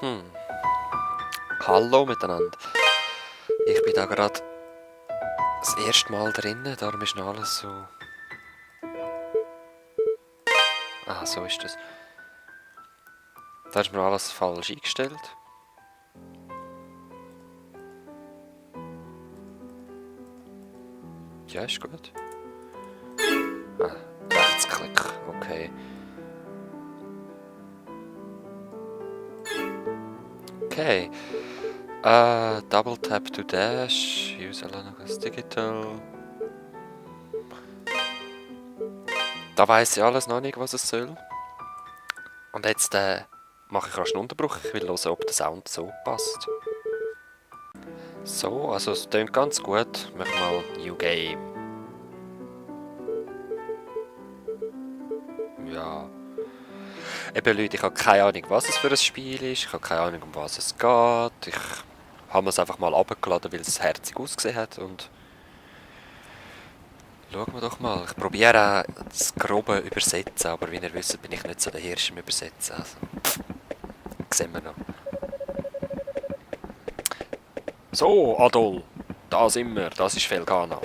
Hm. Hallo miteinander. Ich bin da gerade das erste Mal drinnen, darum ist noch alles so... Ah, so ist das. Da ist mir alles falsch eingestellt. Ja, ist gut. Ah, Rechtsklick, okay. Okay. Double tap to dash. Use Linux Digital. Da weiss ich alles noch nicht, was es soll. Und jetzt mache ich rasch einen Unterbruch. Ich will hören, ob der Sound so passt. So, also es klingt ganz gut. Machen wir mal New Game. Ja. Eben Leute, ich habe keine Ahnung, was es für ein Spiel ist. Ich habe keine Ahnung, um was es geht. Ich habe es einfach mal abgeladen, weil es herzig ausgesehen hat. Und schauen wir doch mal. Ich probiere auch das Grobe übersetzen, aber wie ihr wisst, bin ich nicht so der Hirsch im Übersetzen. Also, sehen wir noch. So, Adol, da sind wir. Das ist Felgana.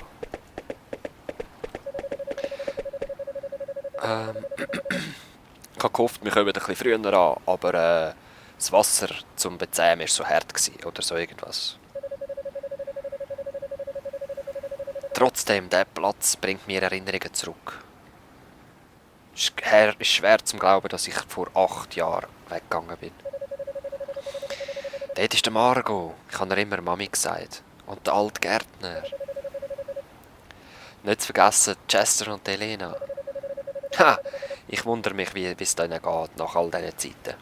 Ich habe gehofft, wir kommen ein bisschen früher an, aber das Wasser zum Bezähmen war so hart gewesen, oder so irgendwas. Trotzdem, dieser Platz bringt mir Erinnerungen zurück. Es ist schwer zu glauben, dass ich vor 8 Jahren weggegangen bin. Dort ist der Margot. Ich habe ihr immer Mami gesagt. Und der alte Gärtner. Nicht zu vergessen Chester und Elena. Ha! Ich wundere mich, wie es denen geht nach all diesen Zeiten.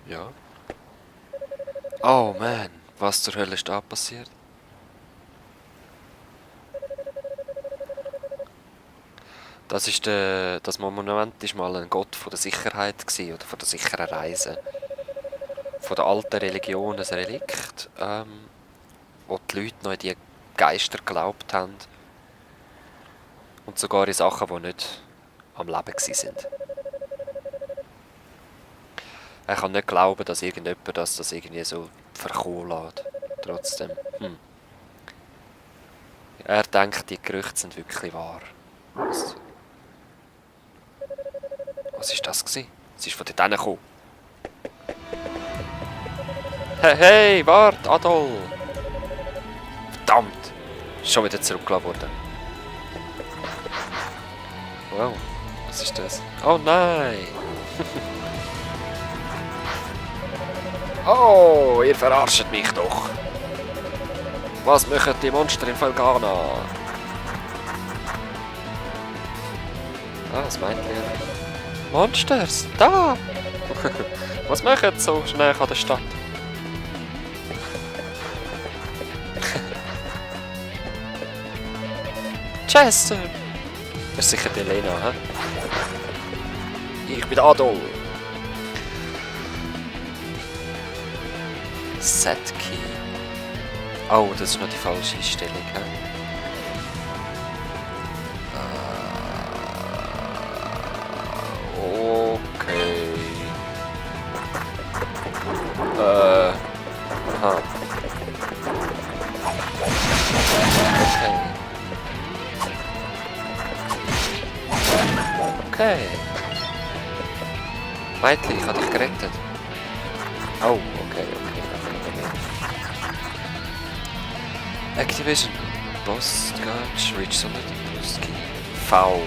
Ja. Oh man, was zur Hölle ist da passiert? Das Monument war mal ein Gott von der Sicherheit gewesen, oder von der sicheren Reise. Von der alten Religion ein Relikt, wo die Leute noch in die Geister geglaubt haben. Und sogar in Sachen, die nicht am Leben sind. Ich kann nicht glauben, dass irgendjemand das irgendwie so verkommen lässt. Trotzdem. Er denkt, die Gerüchte sind wirklich wahr. Was ist das gewesen? Es ist von dort gekommen. Hey, hey, wart, Adol! Verdammt! Schon wieder zurückgelassen worden. Wow, was ist das? Oh nein! Oh, ihr verarscht mich doch! Was machen die Monster in Felgana? Ah, was meint ihr? Monsters, da! Was machen sie so schnell an der Stadt? Chester! Das ist sicher die Elena, hä? Ich bin Adol! Set Key. Oh, das ist noch die falsche Einstellung, hä? Okay. Aha. Okay. Okay. Mädchen, ich habe dich gerettet. Oh, okay. Activision. Boss Gotch, Reach Summit, Boost Key. V.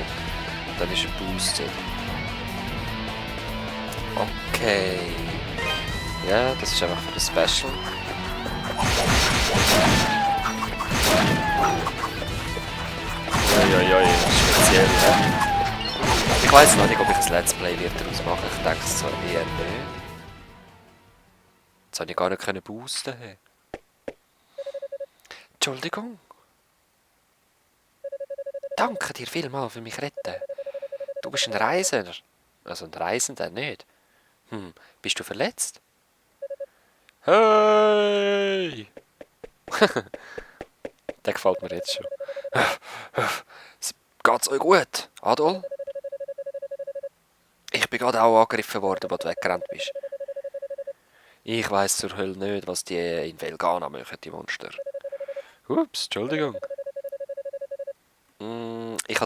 Dann ist er boosted. Okay. Ja, das ist einfach für das Special. Uiuiui, speziell, ja. Ich weiss noch nicht, ob ich ein Let's Play wird daraus machen. Ich denke es zwar eher nicht. Jetzt habe ich gar nicht können boosten. Hey. Entschuldigung. Danke dir vielmals für mich retten. Du bist ein Reisender. Also ein Reisender nicht. Bist du verletzt? Hey! Der gefällt mir jetzt schon. Geht's euch gut, Adol? Ich bin gerade auch angegriffen worden, als du weggerannt bist. Ich weiss zur Hölle nicht, was die in Velgana machen, die Monster. Ups, Entschuldigung. Ich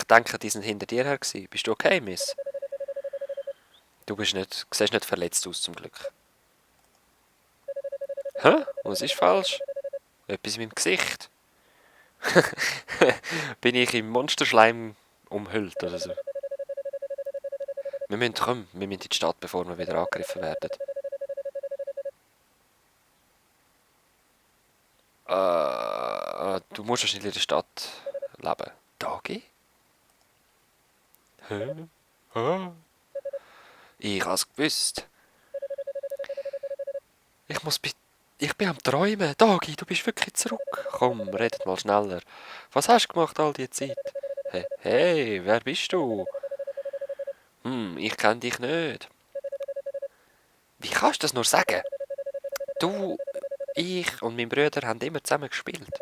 denke, die sind hinter dir her gewesen. Bist du okay, Miss? Siehst nicht verletzt aus, zum Glück. Hä? Was ist falsch? Etwas in meinem Gesicht? Bin ich im Monsterschleim umhüllt oder so? Wir müssen in die Stadt, bevor wir wieder angegriffen werden. Du musst wahrscheinlich in der Stadt leben. Dagi? Hä? Ah. Ich hab's gewusst. Ich muss bei... Ich bin am Träumen. Dagi, du bist wirklich zurück. Komm, redet mal schneller. Was hast du gemacht all die Zeit? Hey, wer bist du? Ich kenn dich nicht. Wie kannst du das nur sagen? Du, ich und mein Bruder haben immer zusammen gespielt.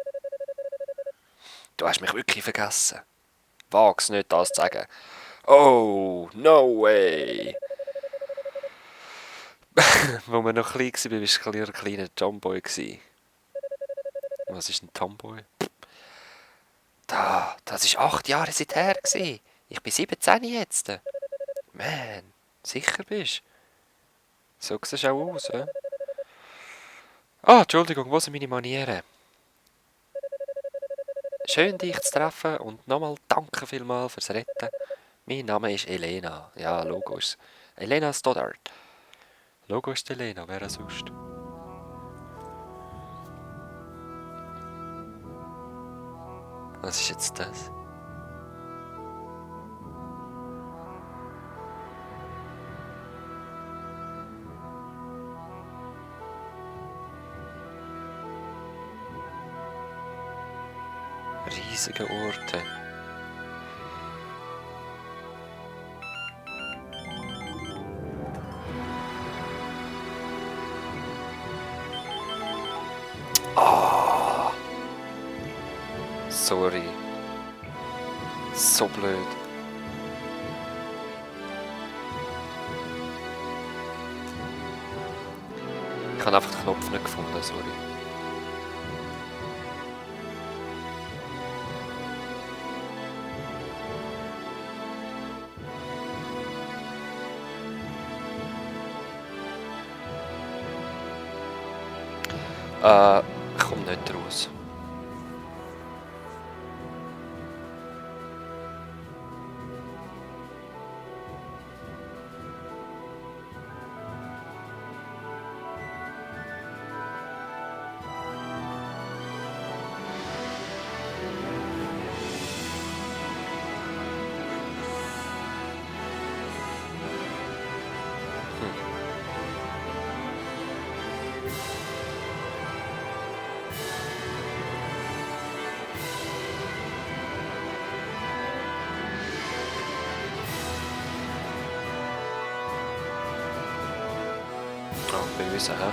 Du hast mich wirklich vergessen. Wag's nicht, das zu sagen. Oh, no way. Wo wir noch klein waren, warst du ein kleiner Tomboy. Was ist ein Tomboy? Das ist 8 Jahre seither. Ich bin 17 jetzt. Man, sicher bist du. So siehst du auch aus, hä? Entschuldigung, wo sind meine Manieren? Schön, dich zu treffen und nochmal danke vielmals fürs Retten. Mein Name ist Elena. Ja, logisch. Elena Stoddard. Logo ist Elena, wer sonst? Was ist jetzt das? Riesige Orte. Sorry. So blöd. Ich habe einfach den Knopf nicht gefunden, sorry. Ich komme nicht raus. Böse, hä?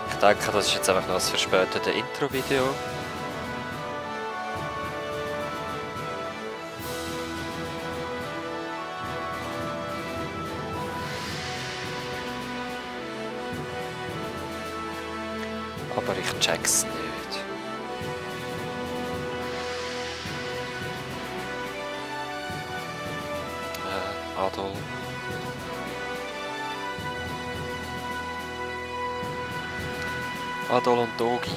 Ich denke, das ist jetzt einfach noch das verspätete Intro-Video. Aber ich check's nicht. Adol. Adol und Dogi.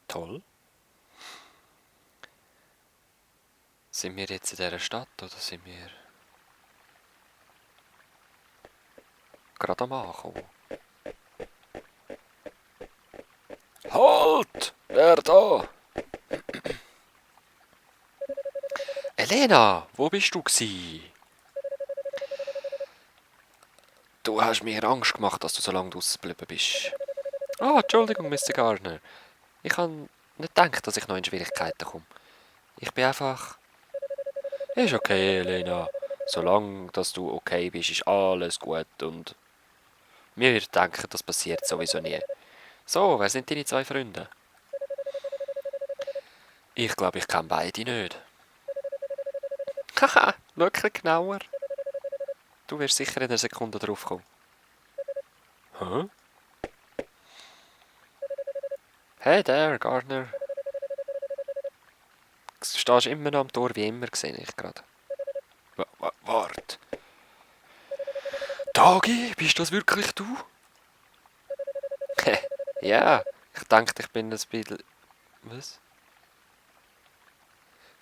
Toll. Sind wir jetzt in dieser Stadt oder sind wir gerade am Ankommen? Halt! Wer da? Elena, wo bist du gsi? Du hast mir Angst gemacht, dass du so lange draussen geblieben bist. Entschuldigung, Mr. Gardner. Ich habe nicht gedacht, dass ich noch in Schwierigkeiten komme. Ich bin einfach... Ist okay, Elena. Solange dass du okay bist, ist alles gut und wir denken, das passiert sowieso nie. So, wer sind deine zwei Freunde? Ich glaube, ich kenne beide nicht. Haha, schau ein bisschen genauer. Du wirst sicher in einer Sekunde drauf kommen. Hä? Hey there, Gardner. Du stehst immer noch am Tor wie immer, sehe ich gerade. Wart. Tagi, bist das wirklich du? Ja, ich dachte, ich bin ein bisschen... Was?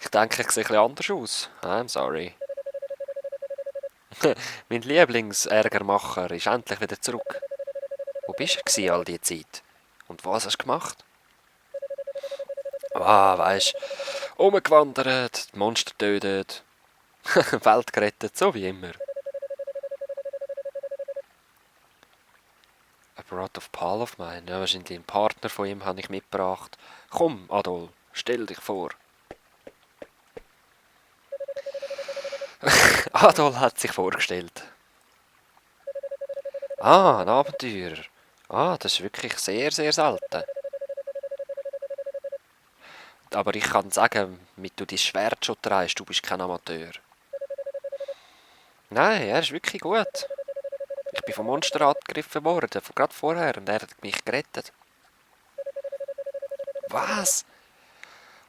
Ich denke, ich sehe ein bisschen anders aus. I'm sorry. Mein Lieblingsärgermacher ist endlich wieder zurück. Wo bist du gewesen all die Zeit? Und was hast du gemacht? Ah, weisst, rumgewandert, Monster tötet, Welt gerettet, so wie immer. A Brat of Pal of mine, ja, wahrscheinlich ein Partner von ihm habe ich mitgebracht. Komm, Adol, stell dich vor. Adol hat sich vorgestellt. Ah, ein Abenteurer. Ah, das ist wirklich sehr, sehr selten. Aber ich kann sagen, mit du dein Schwert schon trägst, du bist kein Amateur. Nein, er ist wirklich gut. Ich bin vom Monster angegriffen worden, gerade vorher, und er hat mich gerettet. Was?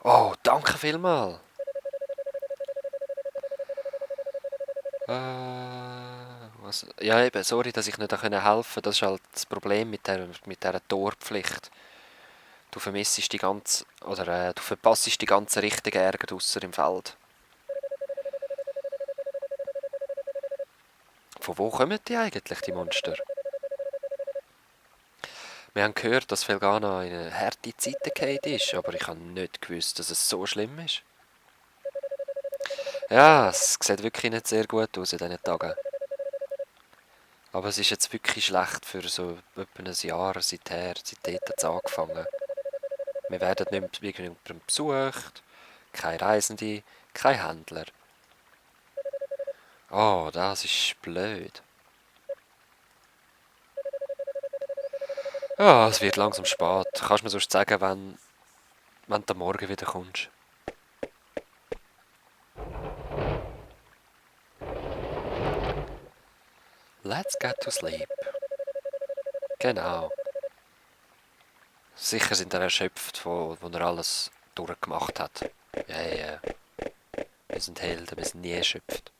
Oh, danke vielmals. Was? Ja eben, sorry, dass ich nicht helfen konnte. Das ist halt das Problem mit dieser Torpflicht. Du vermissest die ganze, oder du verpasst die ganzen richtigen Ärger draussen im Feld. Von wo kommen die eigentlich, die Monster? Wir haben gehört, dass Felgana in eine harte Zeit gefallen ist, aber ich habe nicht gewusst, dass es so schlimm ist. Ja, es sieht wirklich nicht sehr gut aus in diesen Tagen. Aber es ist jetzt wirklich schlecht für so etwa ein Jahr seither, seitdem hat es angefangen. Wir werden nicht mehr jemandem besucht, keine Reisende, kein Händler. Oh, das ist blöd. Ja, es wird langsam spät. Kannst du mir sonst sagen, wenn du morgen wieder kommst? Let's get to sleep. Genau. Sicher sind er erschöpft, wo er alles durchgemacht hat. Ja, ja. Wir sind Helden, wir sind nie erschöpft.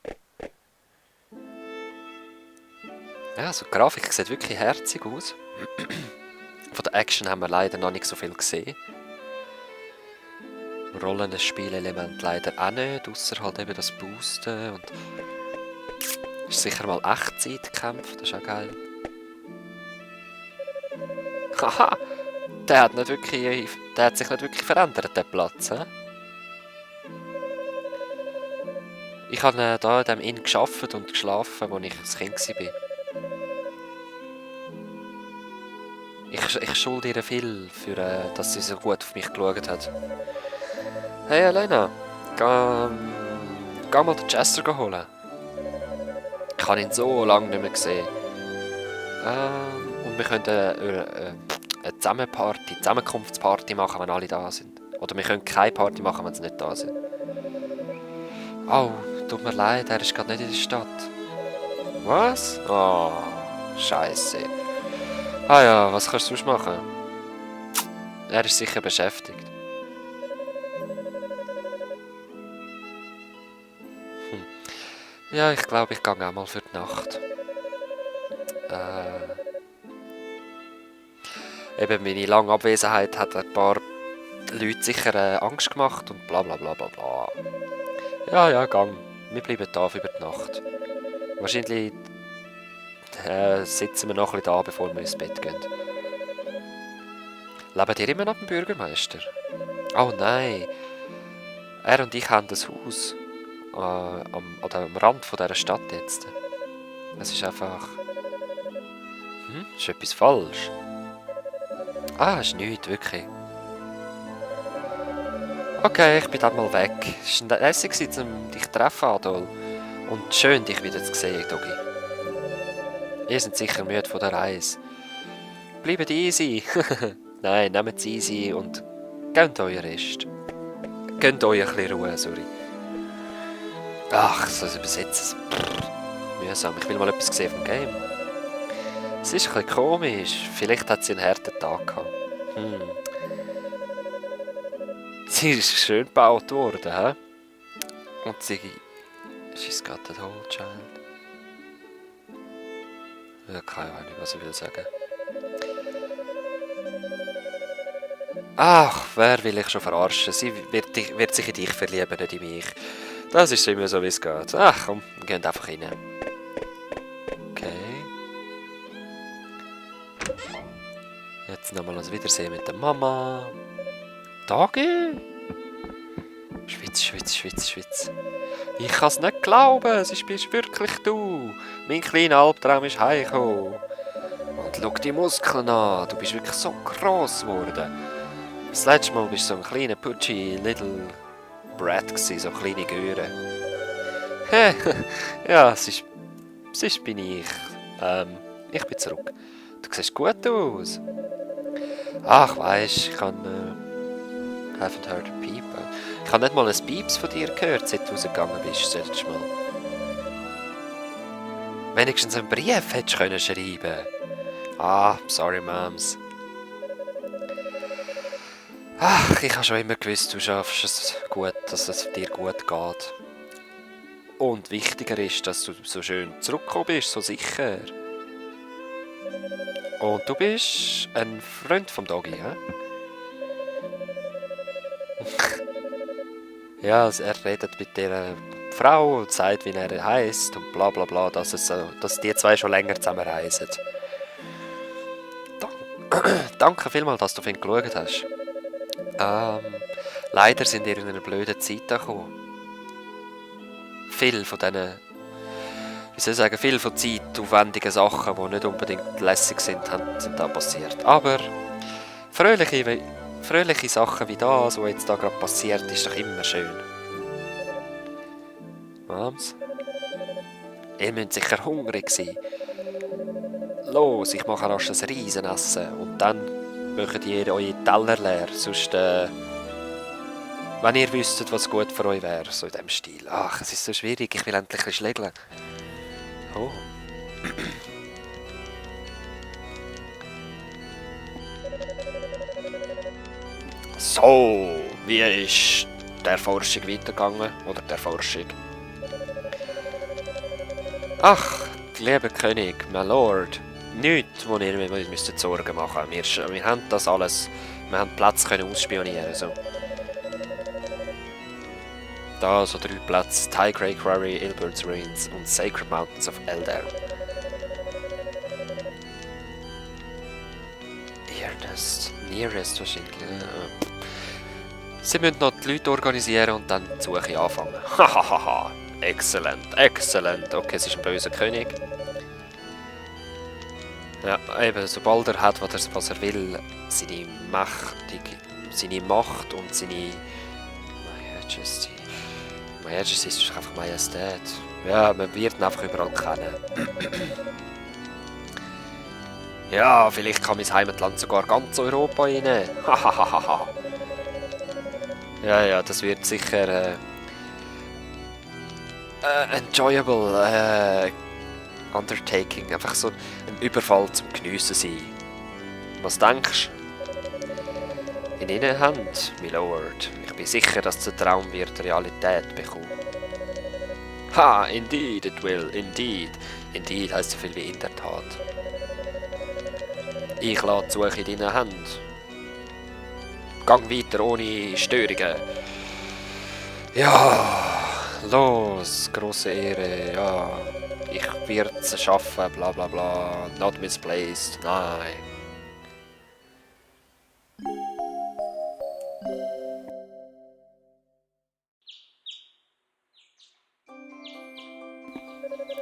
Ja, also die Grafik sieht wirklich herzig aus. Von der Action haben wir leider noch nicht so viel gesehen. Rollenspielelement leider auch nicht, außer halt eben das Boosten und... Ist sicher mal Echtzeitkämpfe, das ist auch geil. Haha! Der hat sich nicht wirklich verändert, der Platz, he? Ich habe da in diesem Inn gearbeitet und geschlafen, als ich ein Kind war. Ich schulde ihr viel, für, dass sie so gut auf mich geschaut hat. Hey Elena, geh mal den Chester holen. Ich habe ihn so lange nicht mehr gesehen. Und wir können eine Zusammenkunftsparty machen, wenn alle da sind. Oder wir können keine Party machen, wenn sie nicht da sind. Oh, tut mir leid, er ist gerade nicht in der Stadt. Was? Oh, Scheiße. Ah ja, was kannst du sonst machen? Er ist sicher beschäftigt. Ja, ich glaube, ich gehe auch mal für die Nacht. Eben meine lange Abwesenheit hat ein paar Leute sicher Angst gemacht und bla bla bla bla bla. Ja, ja, gang. Wir bleiben da über die Nacht. Wahrscheinlich sitzen wir noch ein bisschen da, bevor wir ins Bett gehen. Lebt ihr immer noch beim Bürgermeister? Oh nein. Er und ich haben das Haus am Rand von dieser Stadt jetzt. Es ist einfach... ist etwas falsch? Ah, ist nichts, wirklich. Okay, ich bin dann mal weg. Es war lässig, dich zu treffen, Adol. Und schön, dich wieder zu sehen, Dogi. Ihr seid sicher müde von der Reise. Bleibt easy. Nein, nehmt es easy und gönnt euer Rest. Gönnt euch ein bisschen Ruhe, sorry. Ach, so übersetzen. Mühsam. Ich will mal etwas sehen vom Game. Es ist ein bisschen komisch. Vielleicht hat sie einen harten Tag gehabt. Sie ist schön gebaut worden, hä? Und sie... She's got that whole child. Ja, keine Ahnung, was ich will sagen. Ach, wer will ich schon verarschen? Sie wird sich in dich verlieben, nicht in mich. Das ist immer so, wie es geht. Ach komm, wir gehen einfach rein. Okay. Jetzt nochmal ein Wiedersehen mit der Mama. Tage? Schwitz, Schwitz, Schwitz, Schwitz. Ich kann es nicht glauben, es bist wirklich du. Mein kleiner Albtraum ist heimgekommen. Und schau die Muskeln an, du bist wirklich so gross geworden. Das letzte Mal bist du so ein kleiner putschy little brat gsi, so kleine Göre. Ja, es bin ich. Ich bin zurück. Du siehst gut aus. Ach, weisst, ich kann... haven't heard a peep. Ich habe nicht mal ein Pieps von dir gehört, seit du rausgegangen bist, das letzte Mal. Wenigstens einen Brief hättest du können schreiben. Ah, sorry, Moms. Ach, ich habe schon immer gewusst, du schaffst es gut, dass es dir gut geht. Und wichtiger ist, dass du so schön zurückgekommen bist, so sicher. Und du bist ein Freund vom Doggy, hä? Ja, er redet mit der Frau und sagt, wie er heisst und bla bla bla, dass die zwei schon länger zusammen reisen. Danke vielmals, dass du auf ihn geschaut hast. Leider sind wir in einer blöden Zeit gekommen. Viel von diesen, wie soll ich sagen, viel von zeitaufwendigen Sachen, die nicht unbedingt lässig sind, sind da passiert. Aber fröhliche Sachen wie das, was jetzt da gerade passiert, ist doch immer schön. Mams? Ihr müsst sicher hungrig sein. Los, ich mache rasch ein Riesenessen und dann macht ihr eure Teller leer, sonst, wenn ihr wüsstet, was gut für euch wäre, so in diesem Stil. Ach, es ist so schwierig, ich will endlich ein schlägeln. Oh. So, wie ist der Forschung weitergegangen? Oder der Forschung? Ach, lieber König, my Lord. Nichts, wo ihr müsst Sorgen machen müsst. Wir haben das alles. Wir haben Platz können ausspionieren. So. Da so 3 Plätze. Tigray Quarry, Ilbert's Ruins und Sacred Mountains of Eldar. Nearest wahrscheinlich. Sie müssen noch die Leute organisieren und dann die Suche anfangen. Hahaha. Excellent, excellent. Okay, es ist ein böser König. Ja, eben, sobald er hat, was er will, seine Macht und seine... Majesty ist einfach Majestät. Ja, man wird ihn einfach überall kennen. Ja, vielleicht kann mein Heimatland sogar ganz Europa rein. Hahaha. Ja, das wird sicher enjoyable Undertaking. Einfach so ein Überfall zum Geniessen sein. Was denkst du? In deiner Hand, my Lord. Ich bin sicher, dass der Traum wird Realität bekommen. Ha, indeed it will, indeed. Indeed heisst so viel wie in der Tat. Ich lasse die Suche in deiner Hand. Gang weiter ohne Störungen. Ja, los, grosse Ehre, ja. Ich werde es schaffen, bla bla bla. Not misplaced, nein.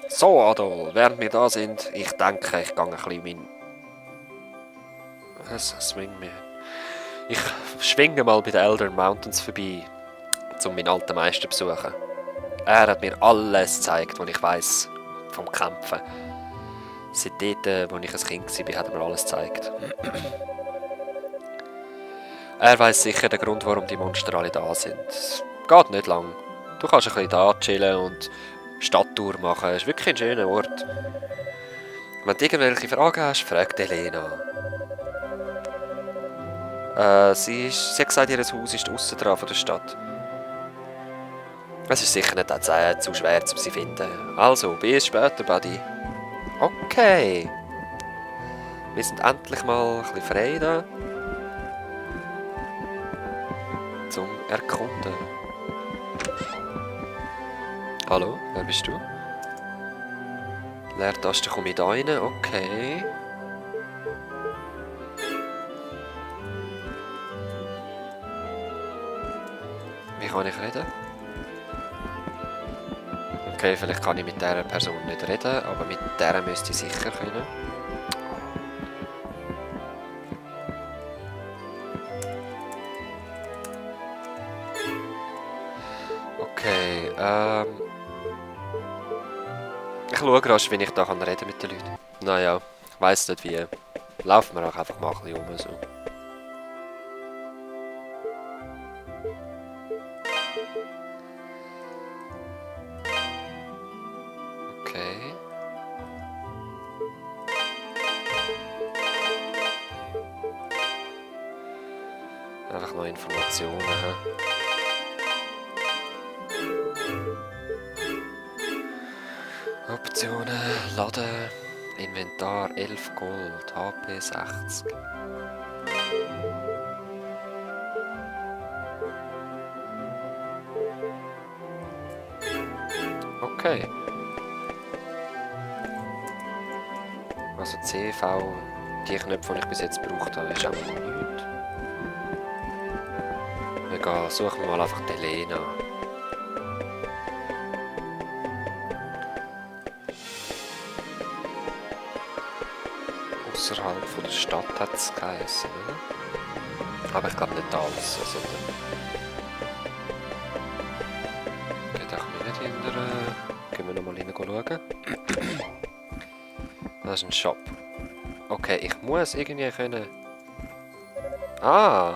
So, Adol, während wir da sind, ich denke, ich gehe ein bisschen mein... Was swing mir? Ich schwinge mal bei den Elder Mountains vorbei, um meinen alten Meister zu besuchen. Er hat mir alles gezeigt, was ich weiss vom Kämpfen. Seit dort, als ich ein Kind war, hat er mir alles gezeigt. Er weiss sicher den Grund, warum die Monster alle da sind. Es geht nicht lang. Du kannst ein bisschen da chillen und Stadttour machen. Es ist wirklich ein schöner Ort. Wenn du irgendwelche Fragen hast, frag Elena. Sie hat gesagt, ihr Haus ist aussen dran von der Stadt. Es ist sicher nicht zu schwer, um sie zu finden. Also, bis später, Buddy. Okay. Wir sind endlich mal ein bisschen frei da. Zum Erkunden. Hallo, wer bist du? Leertaste komme ich da rein, okay. Wie kann ich reden? Okay, vielleicht kann ich mit dieser Person nicht reden, aber mit dieser müsste ich sicher können. Okay, ich schaue rasch, wie ich da reden mit den Leuten. Naja, ich weiss nicht wie. Laufen wir auch einfach mal ein bisschen rum. So. Okay. Einfach noch Informationen. Optionen, Laden, Inventar 11 Gold, HP 60. Okay. Also CV, die Knöpfe, die ich bis jetzt gebraucht habe, ist auch noch nichts. Wir suchen mal einfach die Elena. Außerhalb von der Stadt hat es geheißen, oder? Aber ich glaube nicht alles. Also, okay, da kann ich nicht hindern. Gehen wir nochmal rein schauen. Das ist ein Shop. Okay, ich muss irgendwie können... Ah!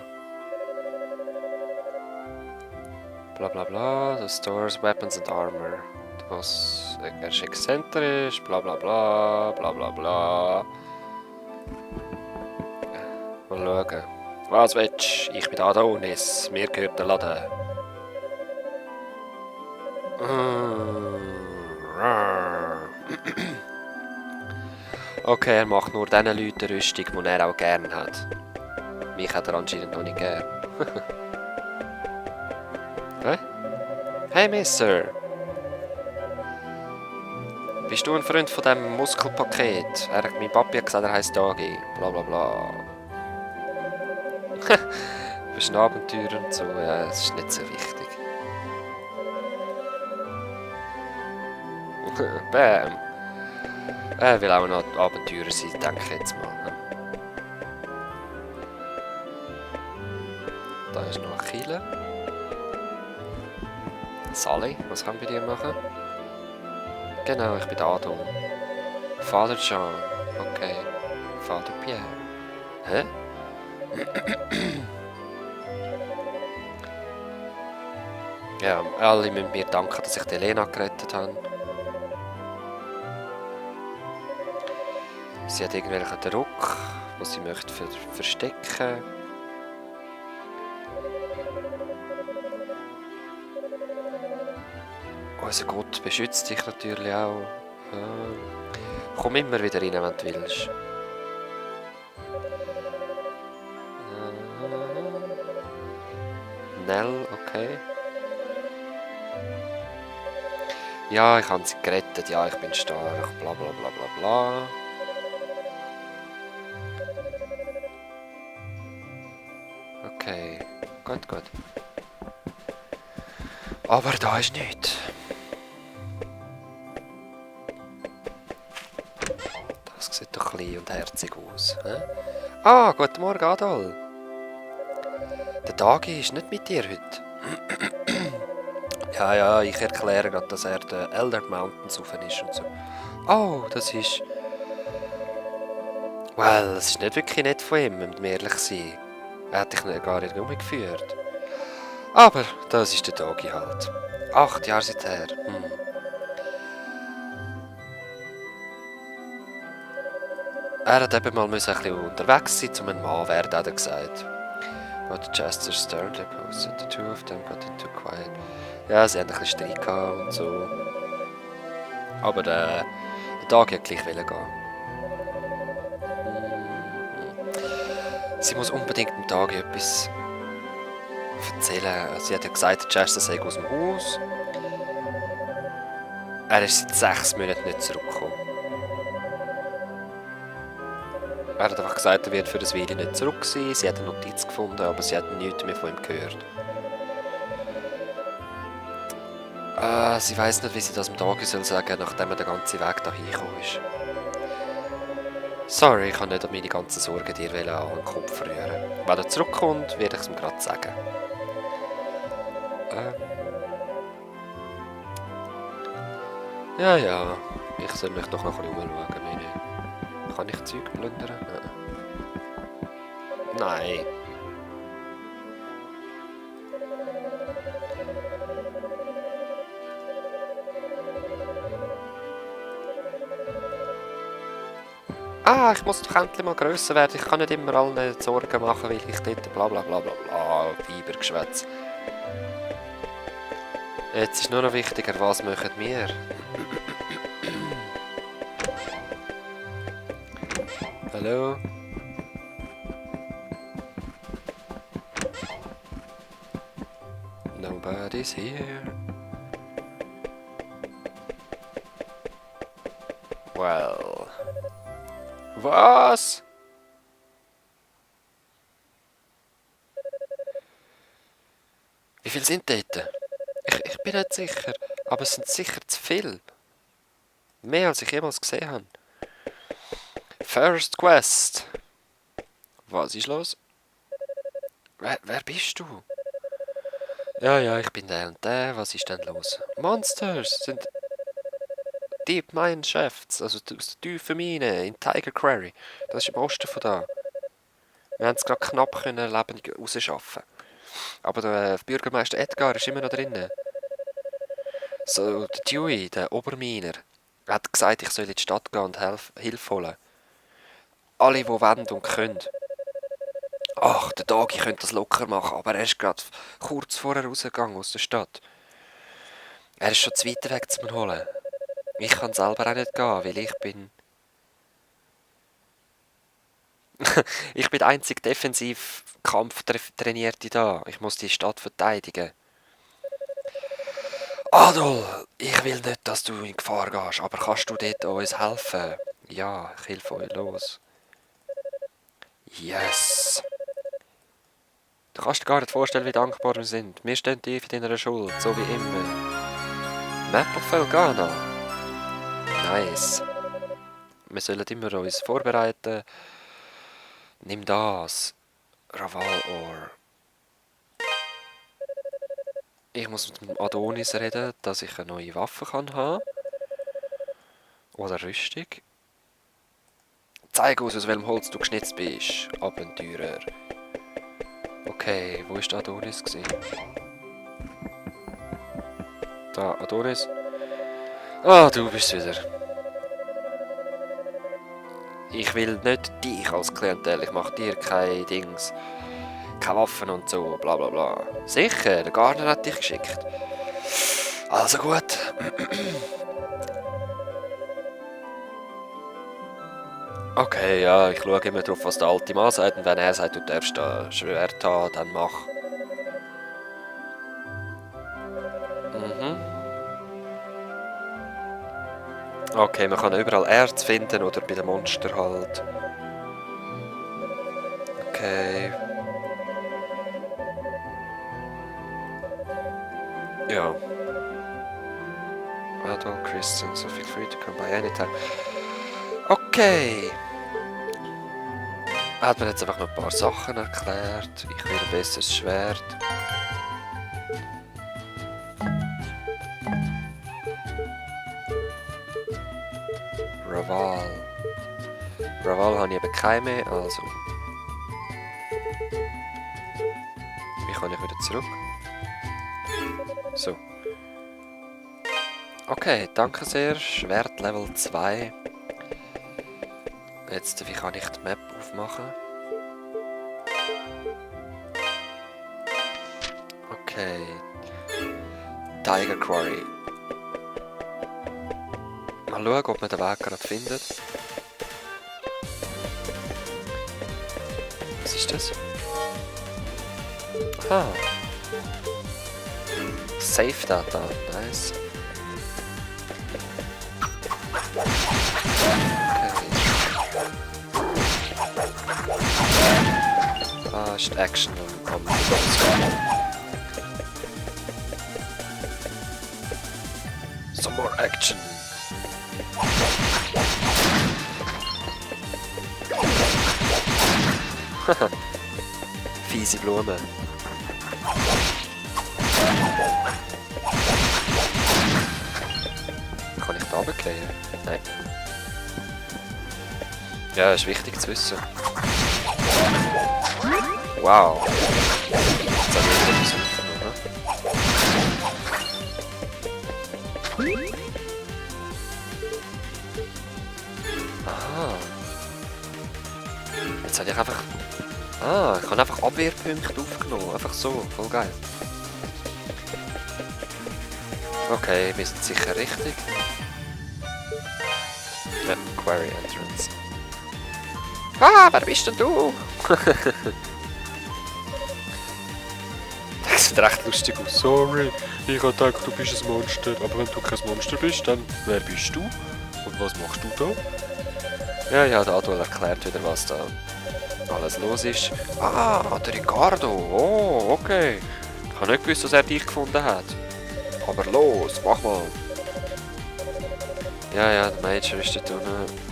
Bla bla bla, the stores, weapons and armor. Was exzentrisch, bla bla bla, bla bla bla. Mal schauen. Was willst du? Ich bin Adonis. Mir gehört der Laden. Okay, er macht nur den Leuten Rüstung, die er auch gerne hat. Mich hat er anscheinend noch nicht gern. Hä? Hey, Mister! Bist du ein Freund von diesem Muskelpaket? Mein Papi hat gesagt, er heisst Dagi. Bla bla bla. Du bist ein Abenteurer und so, ja, das ist nicht so wichtig. Bam! Er will auch noch Abenteurer sein, denke ich jetzt mal. Ne? Da ist noch ein Killer. Sally, was kann ich bei dir machen? Genau, ich bin da Adam. Vater John, okay. Vater Pierre. Hä? Ja, alle müssen mir danken, dass ich die Elena gerettet habe. Sie hat irgendwelchen Druck, den sie möchte verstecken. Unser Gott beschützt dich natürlich auch. Komm immer wieder rein, wenn du willst. Nell, okay. Ja, ich habe sie gerettet, ja, ich bin stark, bla bla bla bla bla. Okay, gut, gut. Aber da ist nichts. Das sieht doch klein und herzig aus. He? Ah, guten Morgen, Adol. Der Dagi ist nicht mit dir heute. Ja, ich erkläre gerade, dass er den Elder Mountains rauf ist und so. Oh, das ist... Well, es ist nicht wirklich nett von ihm, um ehrlich zu sein. Er hat dich gar nicht umgeführt. Aber das ist der Dagi halt. 8 Jahre seither. Er hat eben mal ein bisschen unterwegs sein, um ein Mann werden, hat er gesagt. But the Chester stared at us, and the two of them got into quiet. Ja, sie haben ein bisschen Streit gehabt und so. Aber der Dagi hat gleich gehen. Sie muss unbedingt dem Dagi etwas erzählen. Sie hat ja gesagt, der Chester sei aus dem Haus. Er ist seit 6 Monaten nicht zurückgekommen. Er hat einfach gesagt, er wird für das Video nicht zurück sein. Sie hat eine Notiz gefunden, aber sie hat nichts mehr von ihm gehört. Sie weiss nicht, wie sie das am Tag soll sagen, nachdem er den ganzen Weg dahin gekommen ist. Sorry, ich kann nicht meine ganzen Sorgen dir an den Kopf rühren. Wenn er zurückkommt, werde ich es ihm gerade sagen. Ja, ich soll mich doch noch ein bisschen umschauen. Kann ich Zeug plündern? Nein. Ich muss doch endlich mal grösser werden. Ich kann nicht immer allen Sorgen machen, weil ich dort bla bla bla bla bla Weibergeschwätz. Jetzt ist nur noch wichtiger, was machen wir? Hallo? Nobody's here. Well. Was? Wie viel sind dort? Ich bin nicht sicher, aber es sind sicher zu viel. Mehr als ich jemals gesehen habe. First Quest. Was ist los? Wer bist du? Ja, ich bin der und der. Was ist denn los? Monsters sind Deep Mine Shafts, also aus der tiefen Mine in Tiger Quarry. Das ist im Osten von da. Wir haben es gerade knapp können lebendig rausschaffen. Aber der Bürgermeister Edgar ist immer noch drinnen. So, der Dewey, der Oberminer, hat gesagt, ich soll in die Stadt gehen und Hilfe holen. Alle, die wollen und können. Ach, der Dagi könnte das locker machen, aber er ist gerade kurz vorher rausgegangen aus der Stadt. Er ist schon zu weit weg zum Holen. Ich kann selber auch nicht gehen, weil ich bin... ich bin der einzige Defensiv-Kampftrainierte da. Ich muss die Stadt verteidigen. Adol, ich will nicht, dass du in Gefahr gehst, aber kannst du dort uns helfen? Ja, ich helfe euch los. Yes. Du kannst dir gar nicht vorstellen, wie dankbar wir sind. Wir stehen tief in deiner Schuld, so wie immer. Map of Felgana. Nice. Wir sollen immer uns vorbereiten. Nimm das. Raval-Ohr. Ich muss mit dem Adonis reden, dass ich eine neue Waffe haben kann. Oder Rüstung. Zeig uns, aus welchem Holz du geschnitzt bist, Abenteurer. Okay, wo war der Adonis? Da, Adonis. Du bist es wieder. Ich will nicht dich als Klientel, ich mache dir keine Dings. Keine Waffen und so, bla bla bla. Sicher, der Garner hat dich geschickt. Also gut. Okay, ja, ich schaue immer drauf, was der alte Mann sagt. Und wenn er sagt, du darfst da Schwert haben, dann mach. Okay, man kann überall Erz finden oder bei den Monstern halt. Okay. Ja. Adult Christian, so feel free to come by anytime. Okay. Er hat mir jetzt einfach noch ein paar Sachen erklärt. Ich will ein besseres Schwert. Raval. Raval habe ich eben keine mehr, also. Wie kann ich wieder zurück? So. Okay, danke sehr. Schwert Level 2. Jetzt, wie kann ich die Map aufmachen? Okay. Tiger Quarry. Mal schauen, ob man den Weg gerade findet. Was ist das? Ah. Safe Data. Nice. Ah, ist die Action am Some more action. Fiese Blume. Kann ich da runtergehen? Nein. Ja, ist wichtig zu wissen. Wow. Jetzt haben wir etwas aufgenommen. Aha. Jetzt habe ich einfach... Ah, ich habe einfach Abwehrpunkte aufgenommen. Einfach so. Voll geil. Okay, wir sind sicher richtig. Ja, Quarry Entrance. Ah, wer bist denn du? Das sieht recht lustig aus. Sorry, ich habe gedacht, du bist ein Monster. Aber wenn du kein Monster bist, dann wer bist du? Und was machst du da? Ja, der Adol erklärt wieder, was da alles los ist. Ah, der Ricardo. Oh, okay. Ich habe nicht gewusst, dass er dich gefunden hat. Aber los, mach mal. Ja, der Major ist dort unten.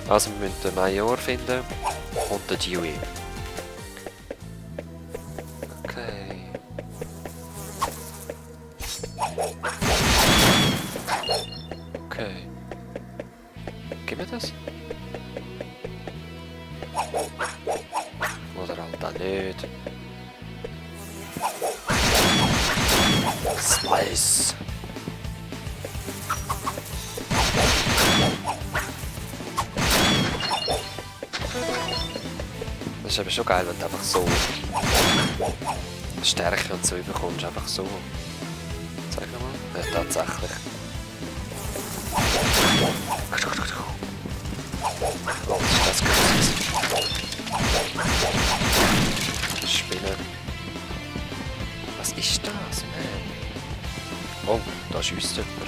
Also wir müssen den Major finden und den Dewey. Okay. Okay. Gib mir das? Oder halt auch nicht. Slice. Das ist aber schon geil, wenn du einfach so Stärke und so überkommst, einfach so. Zeig mal. Ja, tatsächlich. Oh, was ist das? Spinnen. Was ist das, man? Oh, da schießt jemand,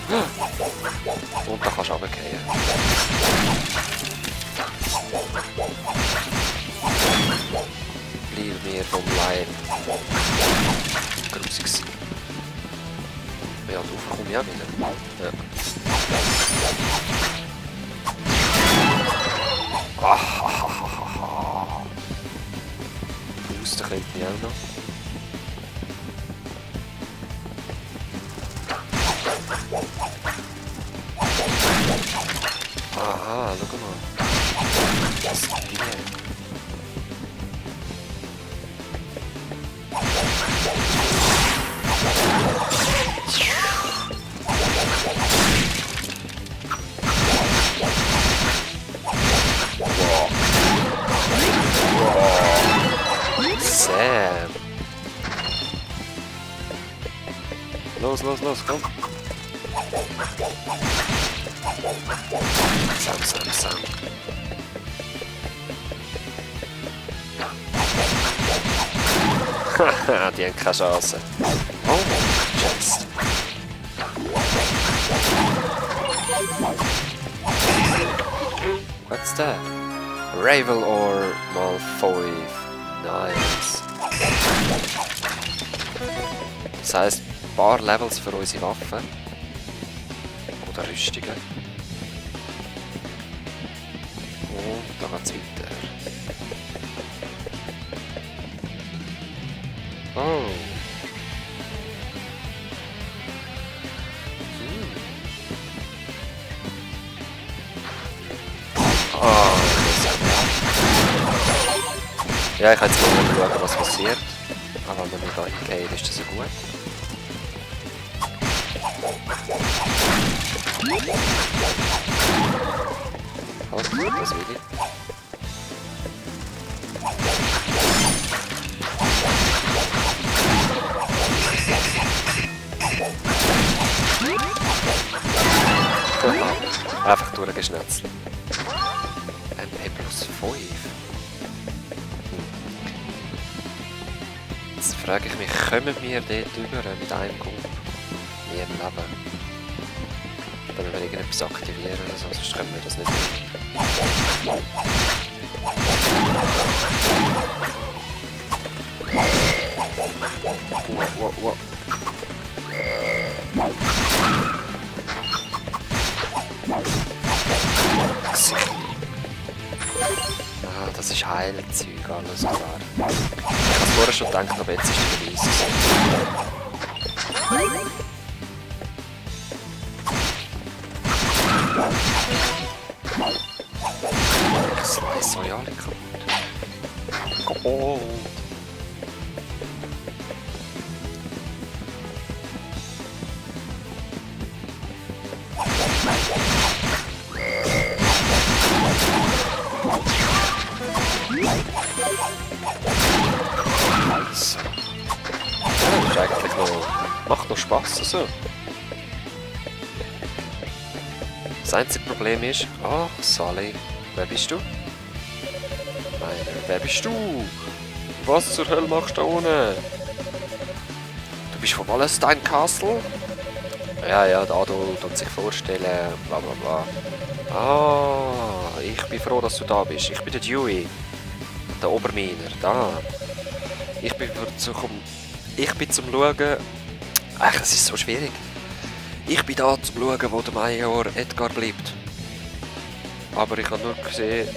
ne? Und da kannst du runterfallen. Bleib mir vom Leib. Grusig. Ja, du komm ich auch wieder. Ja. Booster könnte ich auch noch. Aha, schau mal. Das ist geil. Sam. Los, komm. Sam. Haha, die haben keine Chance. Oh, Chest. What's that? Ravel or Malfoy. Nice. Das heisst, paar Levels für unsere Waffen. Oder Rüstungen. Und da geht's weiter. Oh. Ah, ja, ich kann jetzt mal schauen, was passiert. Aber wenn wir da hingehen, ist das ja gut. Halt, das will ich. Einfach durchgeschnetzelt. MP+5. Jetzt frage ich mich, kommen wir dort rüber mit einem Gump? Wie im Leben? Oder wenn wir irgendetwas aktivieren oder so, sonst können wir das nicht. Wow. Ah, das ist Heilzeug, alles klar. Ich habe vorher schon gedacht, aber jetzt ist der Beweis. Ich slice euch alle kaputt. Gold. So. Ja, das ist eigentlich noch... macht noch Spass, also. Das einzige Problem ist... Oh, Sally. Wer bist du? Nein, wer bist du? Was zur Hölle machst du da unten? Du bist von Wallenstein Castle? Ja, der Adol tut sich vorstellen, bla bla bla. Ah, ich bin froh, dass du da bist. Ich bin der Dewey. Der Oberminer, da. Ich bin zum Schauen... Ach, es ist so schwierig. Ich bin da zum Schauen, wo der Major Edgar bleibt. Aber ich habe nur gesehen...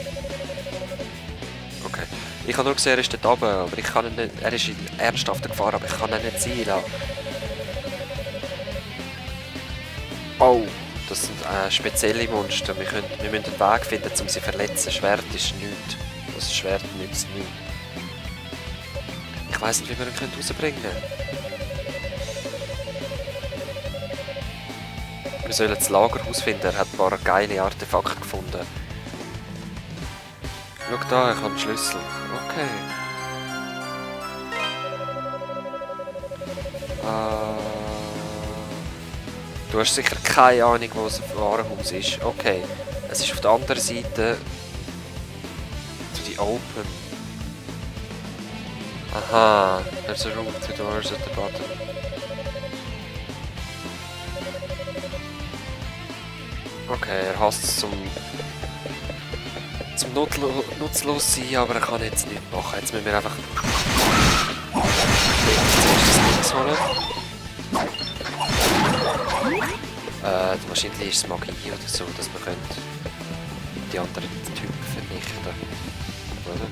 Okay. Ich habe nur gesehen, er ist dort oben, aber ich kann ihn nicht... Er ist in ernsthafter Gefahr, aber ich kann ihn nicht ziehen lassen. Oh, das sind spezielle Monster. Wir müssen einen Weg finden, um sie zu verletzen. Schwert ist nichts. Das Schwert nützt nichts. Ich weiss nicht, wie wir ihn rausbringen können. Wir sollen das Lagerhaus finden. Er hat ein paar geile Artefakte gefunden. Schau da, ich habe einen Schlüssel. Okay. Du hast sicher keine Ahnung, wo das Warenhaus ist. Okay. Es ist auf der anderen Seite... to the open. Aha. There's a room with two doors at the bottom. Okay, er hasst es zum nutzlos sein, aber er kann jetzt nichts machen. Jetzt müssen wir einfach... das holen. Wahrscheinlich ist es Magie oder so, dass wir die anderen Typen vernichten. Oder?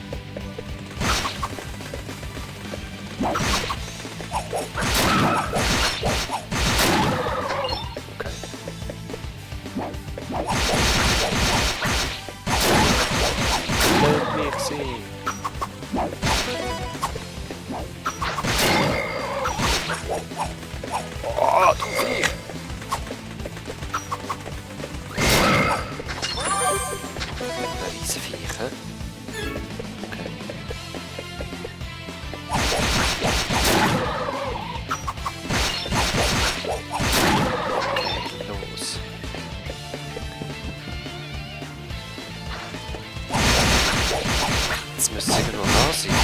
Okay. Let me see. Oh, du Viech! Ein Riesenviech, hä? Okay. Okay, los. Jetzt müsste es irgendwo da sein.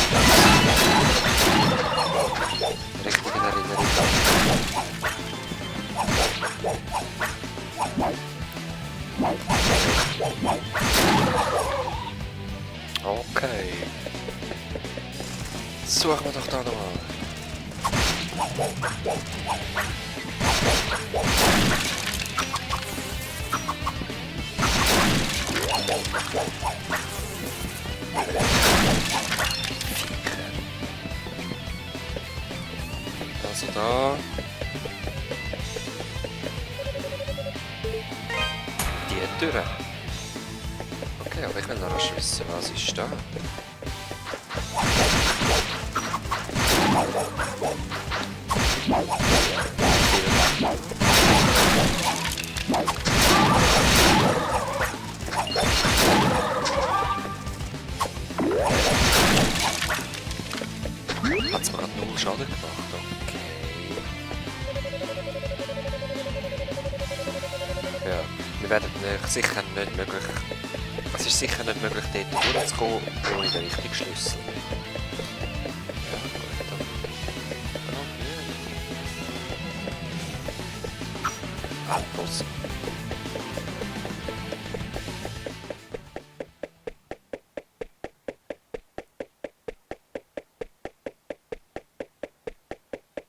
Richtig in Erinnerung. Okay. Suchen wir doch da nochmal. Also da. Die Tür. Okay, aber ich will noch rasch wissen, was ist da? Hat's mir gerade 0 Schaden gemacht? Okay. Ja, wir werden sicher nicht möglich. Es ist sicher nicht möglich, dort durchzukommen ohne den richtigen Schlüssel. Ja, gut, dann. Ah, los.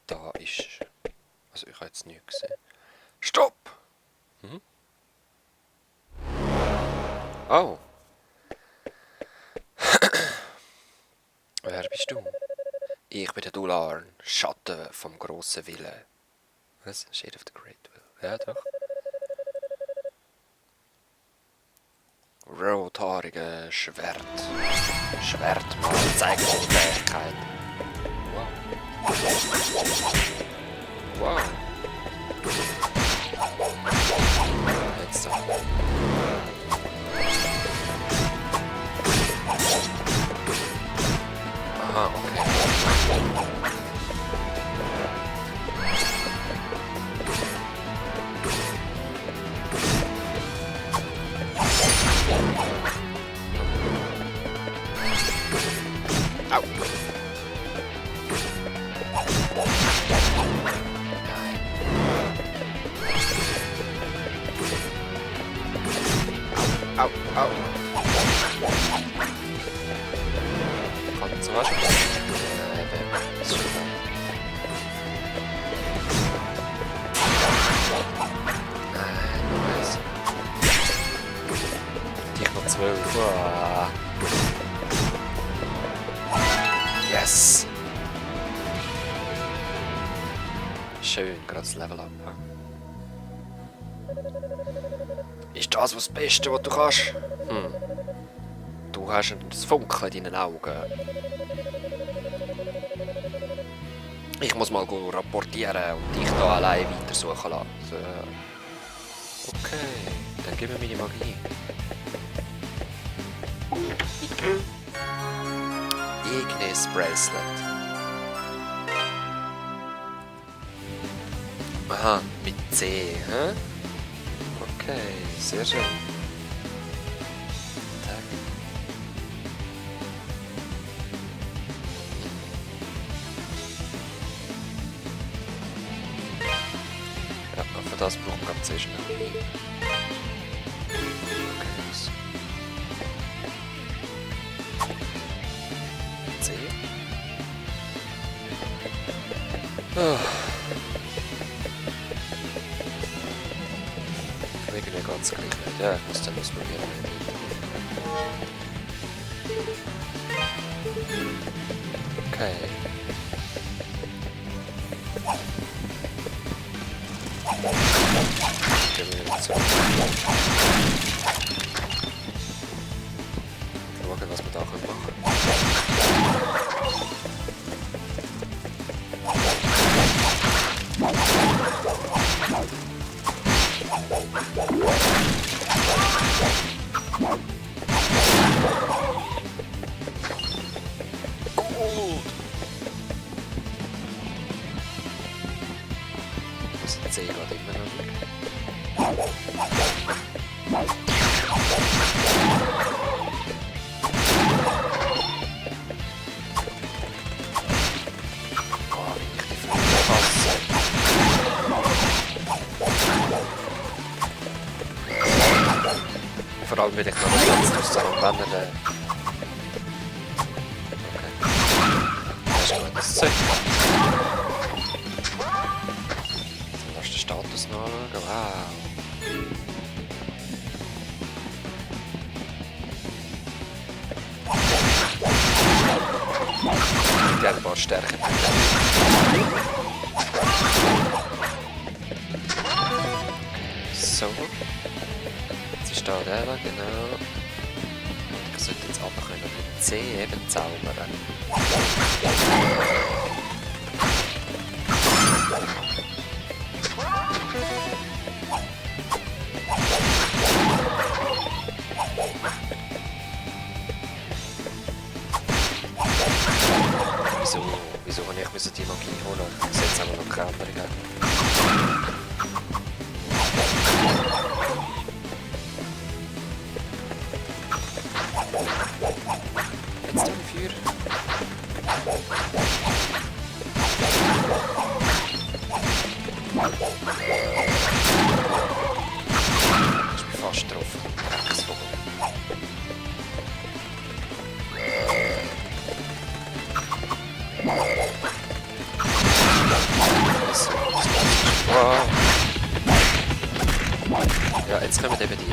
Da ist. Also ich habe jetzt nichts gesehen. Stopp! Mhm. Oh. Wer bist du? Ich bin der Dularn, Schatten vom grossen Willen. Was? Shade of the Great Will. Ja, doch. Rothaarige Schwert. Schwertmann, zeig dir die Fähigkeit. Wow. Wow. Jetzt doch. Aha, okay. Au. Au, au. Kommt zum Beispiel. Nein, das ist schon da. Nein, nice. Die noch 12. Wow. Yes! Schön, gerade das Level up. Ist das das Beste, was du kannst? Du hast ein Funkeln in deinen Augen. Ich muss mal rapportieren und dich da allein weitersuchen lassen. Okay, dann gib mir meine Magie. Ignis Bracelet. Aha, mit C, hä? Okay, sehr schön. Ja, für das brauchen wir ganz schnell. Okay, das. C. Oh. Irgendwie ganz gleich nicht. Ja, ich muss dann ausprobieren. Okay. Gehen wir wieder zurück. Schauen, was wir da machen können. Das sehe ich gerade immer noch nicht. Oh, wie ich die Flügel fasse. Vor allem will ich noch nicht ganz zusammen wandern. Okay. Das ist gut, das ist so. wow. Gerne ein paar Stärke. So. Jetzt ist da der, genau. Ich sollte jetzt aber können mit C eben zaubern. Wieso habe ich die Magie holen? Ich setze aber noch keine andere Gegner. Jetzt tue ich Feuer. Ich bin fast drauf. Drecksvogel. Wow. Ja, jetzt kommen eben die.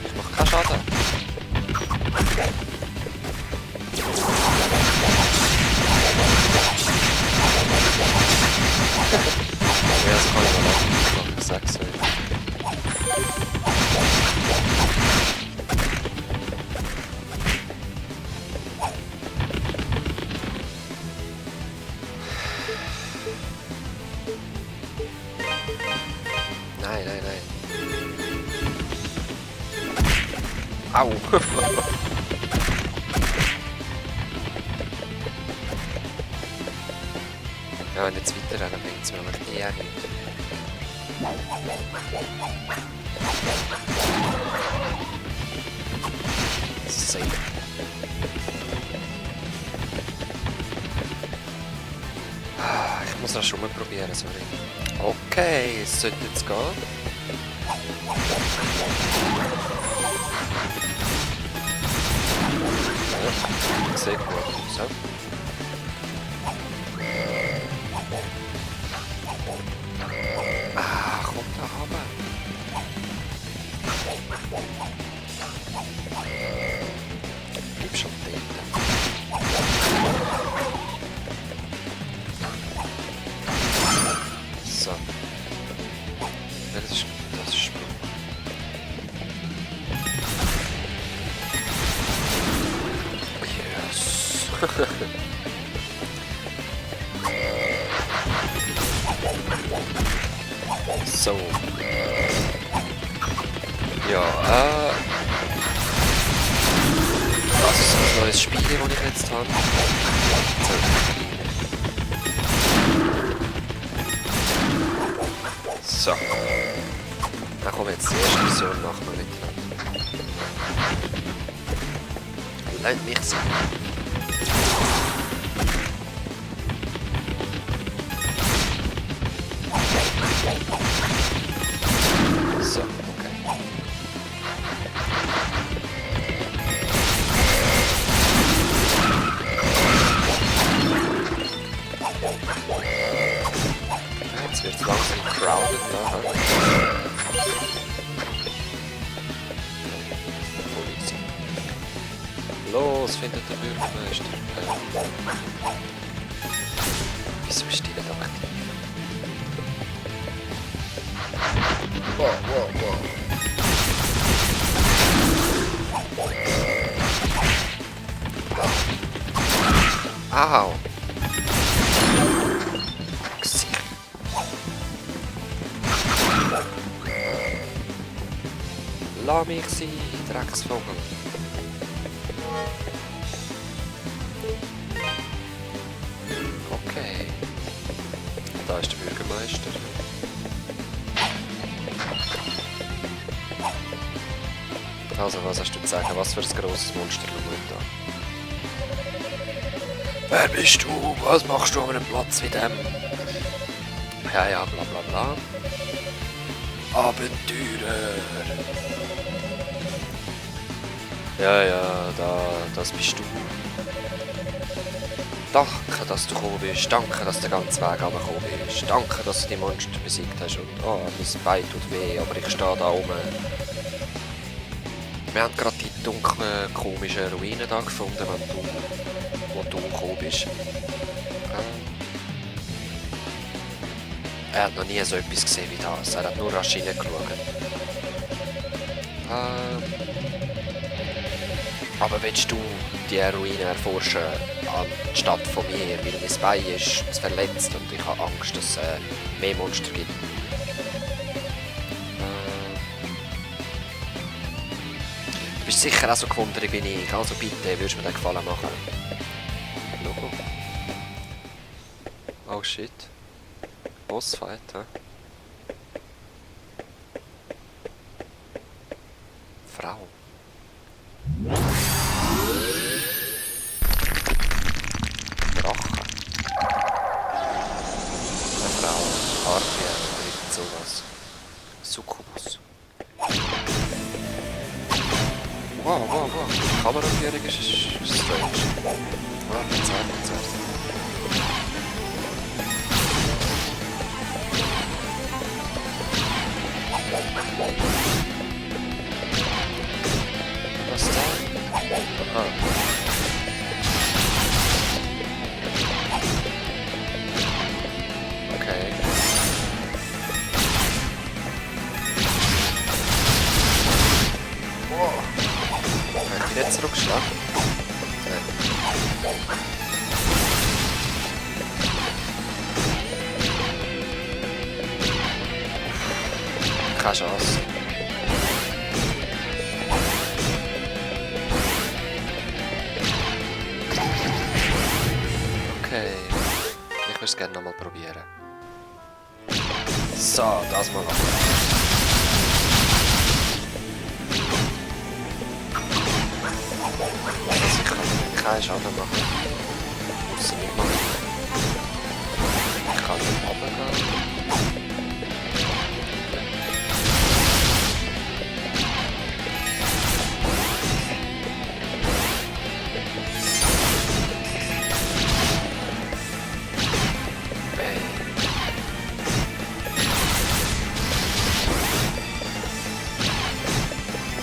Ich mache keinen Schaden. Ja, das kann ich mal machen. Ich sag's euch. Nein, nein, nein. Au! Ja, wenn jetzt weiter rennen, bringt es mir aber eher nicht. Safe. Ich muss das schon mal probieren, sorry. Okay, es sollte jetzt gehen. Ja, sehr gut. So. Komm da runter. Bleib schon dort. So. Ja, das ist Sprung. Yes. So. Ja, das ist ein neues Spiel, das ich jetzt habe. So. Dann kommen jetzt die erste Mission nach mir miteinander. Lernt mich sein. So, okay. Jetzt wird es langsam crowded nachher. Los, findet der Bürgermeister. Wieso ist die nicht aktiv? Wow, wow, wow. Au! Gesicht. Lass mich sein, Drecksvogel. Okay. Da ist der Bürgermeister. Also, was hast du zu sagen? Was für ein grosses Monster schaut da? Wer bist du? Was machst du an einem Platz wie dem? Ja, ja, bla bla bla. Abenteurer! Ja, ja, das bist du. Danke, dass du gekommen bist. Danke, dass du den ganzen Weg hergekommen bist. Danke, dass du die Monster besiegt hast. Und oh, mein Bein tut weh, aber ich stehe da oben. Wir haben gerade die dunklen, komischen Ruinen da gefunden, wo du gekommen bist. Er hat noch nie so etwas gesehen wie das. Er hat nur rasch hineingeschaut. Aber willst du die Ruine erforschen anstatt von mir? Weil mein Bein ist verletzt und ich habe Angst, dass es mehr Monster gibt. Du bist sicher auch so gewundert wie ich. Also bitte, würdest du mir den Gefallen machen? Logo. Oh shit. Bossfight, hä? Frau. Drache. Eine Frau. Harpie oder irgend sowas. Succubus. Wow. Die Kameraführung ist strange. Warte, zuerst. Was ist da? Aha. Okay. Wow. Kann ich nicht zurückschlagen? Nein. Keine Chance. Okay. Ich würde es gerne nochmal probieren. So, das mal noch. Also ich kann keinen Schaden machen. Ausser nicht machen. Ich kann nicht runtergehen.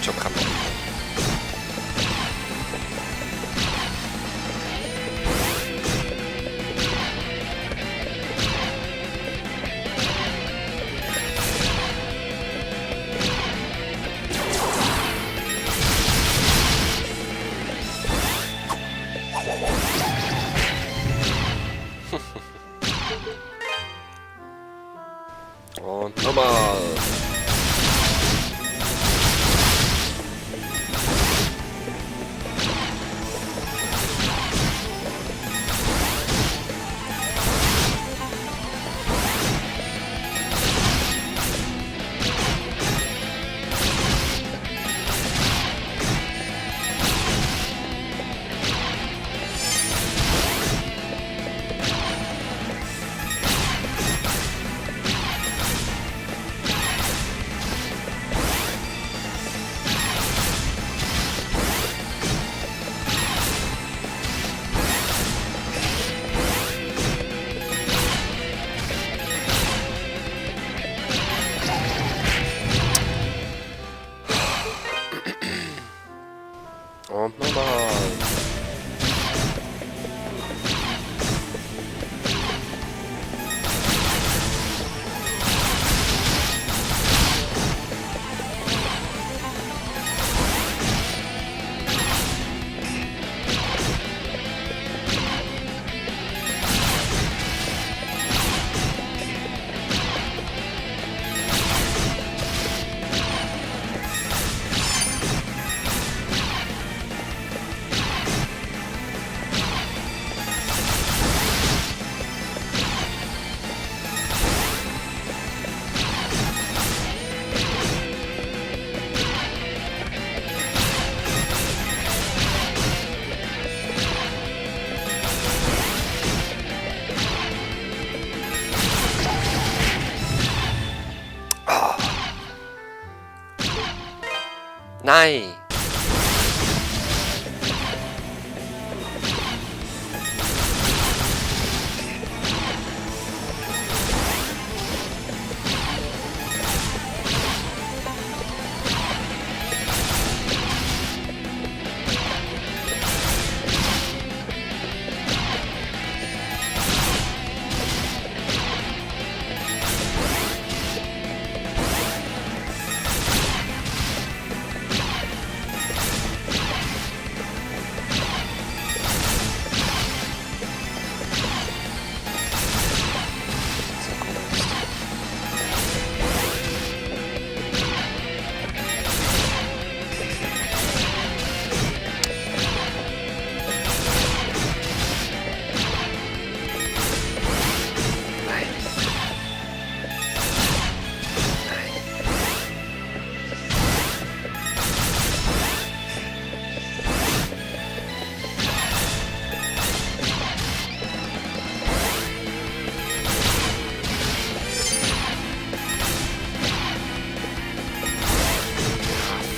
Schon kann man. Und nochmal. Und nochmal. Nein!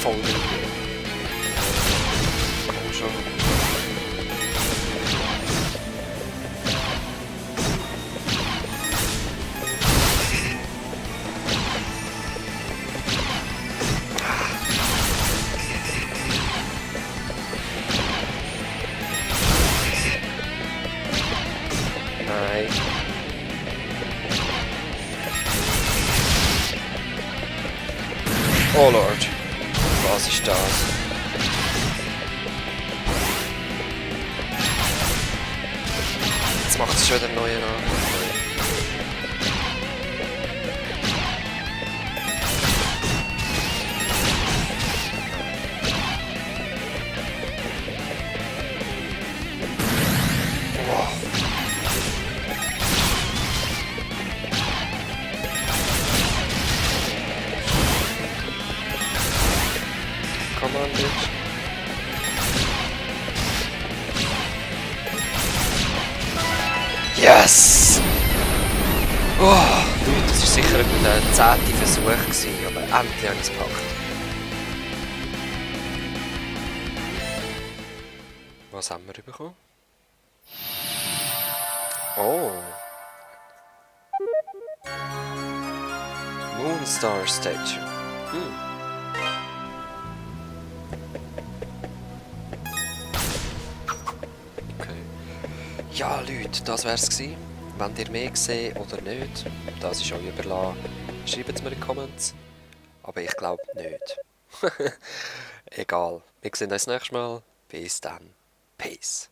voll drin. Komm schon. Nein. Oh Lord. Was ist das? Jetzt macht es schon den neuen an. Wow. Come on, bitch. Yes! Oh, Leute, das war sicher der 10. Versuch gewesen, aber endlich habe ich es gepackt. Was haben wir bekommen? Oh! Moonstar Statue. Okay. Ja, Leute, das wär's gewesen. Wenn ihr mehr gesehen oder nicht, das ist euch überlassen. Schreibt es mir in die Comments. Aber ich glaube nicht. Egal. Wir sehen uns nächstes Mal. Bis dann. Peace.